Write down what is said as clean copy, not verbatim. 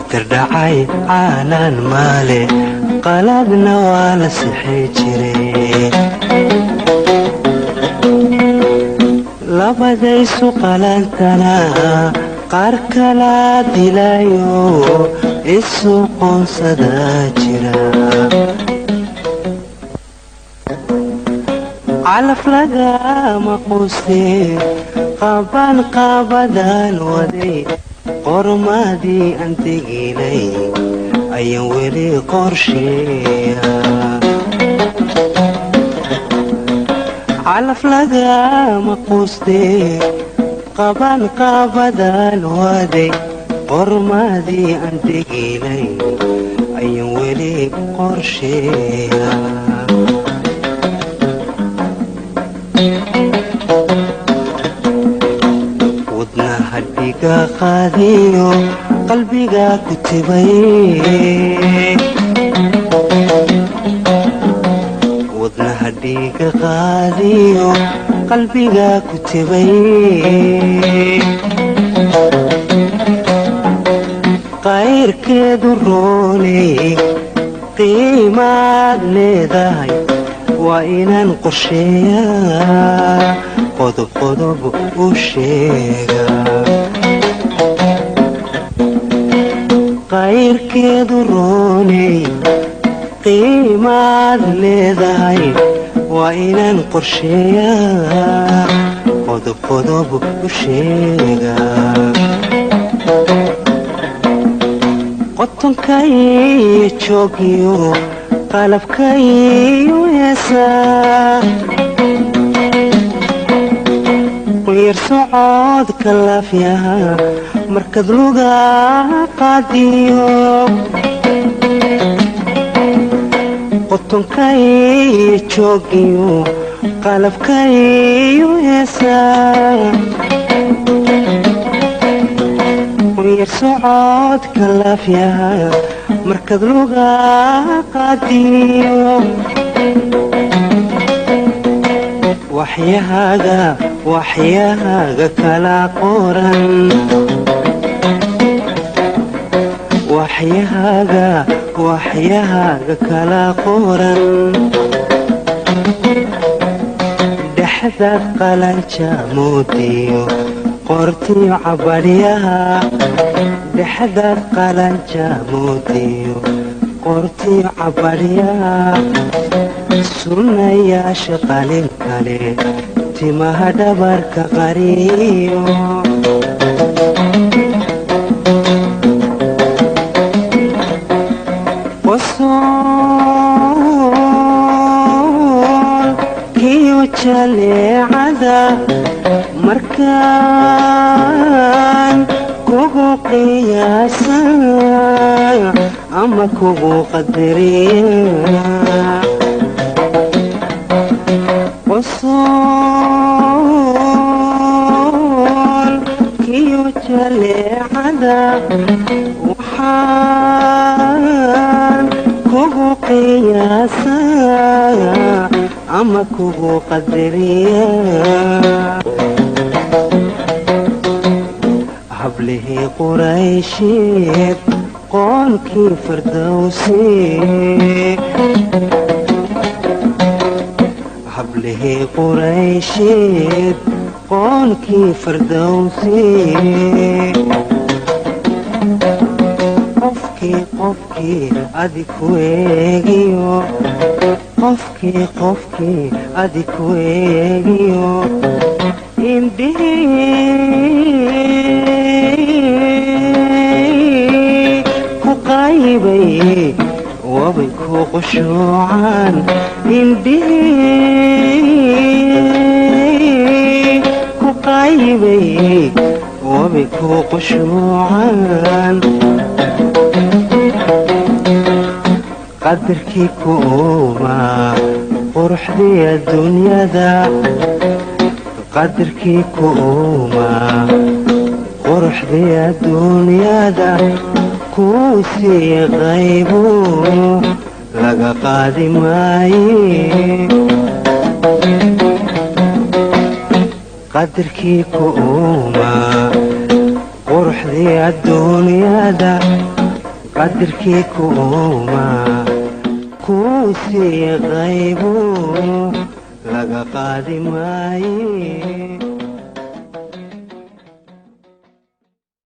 Dardhacay caalaan maale, qaladna waa la sixi jiray. Labadaysu qalantana qaar kalaa dilayo, isu qoonsadaa jira. Calaf lagama quustee, qaban qaabadaan waday, qormadii aan teginay ayaan weli qorsheeya. Calaf lagama quustee, qaban qaabadaan waday, qormadii aan teginay ayaan weli qorsheeya. Wadnaha dhiga qaadiyo qalbiga ku tibay, wadnaha dhiiga qaadiyo qalbiga ku tibay, qayrkeedu rooney qiimaad leedahay, waa inaan qorsheeyaa, qodob qodob u sheega. Qayrkeedu rooney qiimaad leedahay, waa inaan qorsheeyaa, qodob qodob u sheega. Qotonkaiyo joogiyo qalabkaiyo heesaa, qunyar socodka laafyaha markaad luga qaadiyo. Qotonkaiyo joogiyo qalabkaiyo heesaa, qunyar socodka laafyaha markaad luga qaadiyo. Waxyahaaga waxyahaaga kala qoran, waxyahaaga waxyahaaga kala qoran, dhexdaad qalanja moodiyo qortiyo cabadhyaha, dhexdaad qalanja moodiyo qortiyo cabadhyaha, sunnayaasha qalin kale timaha dhabarka qariyo. Qosool kiyo jaleecada markaan kugu qiyaasa ama kugu qadariya. Qosool kiyo jaleecada waxaan kugu qiyaasaa ama kugu qadariya. Hablihii Quraysheed qoonkii Fardowsi, hablihii Quraysheed qoonkii Fardowsi, qofkii qofkii adi ku eegiyo, qofkii qofkii adi ku eegiyo, indhihii ku qaybay wabay ku qushuucaan, indhihii ku qaybay wabay ku qushuucaan. Qadarkii ku uumaa quruxdii adduunyada, qadarkii ku uumaa quruxdii adduunyada, kuu sii qaybo laga qaadi maaye. Qadarkii ku uumaa quruxdii adduunyada, Qadarkii kuuma kuu siiye qaybo, laga qaadi maaye.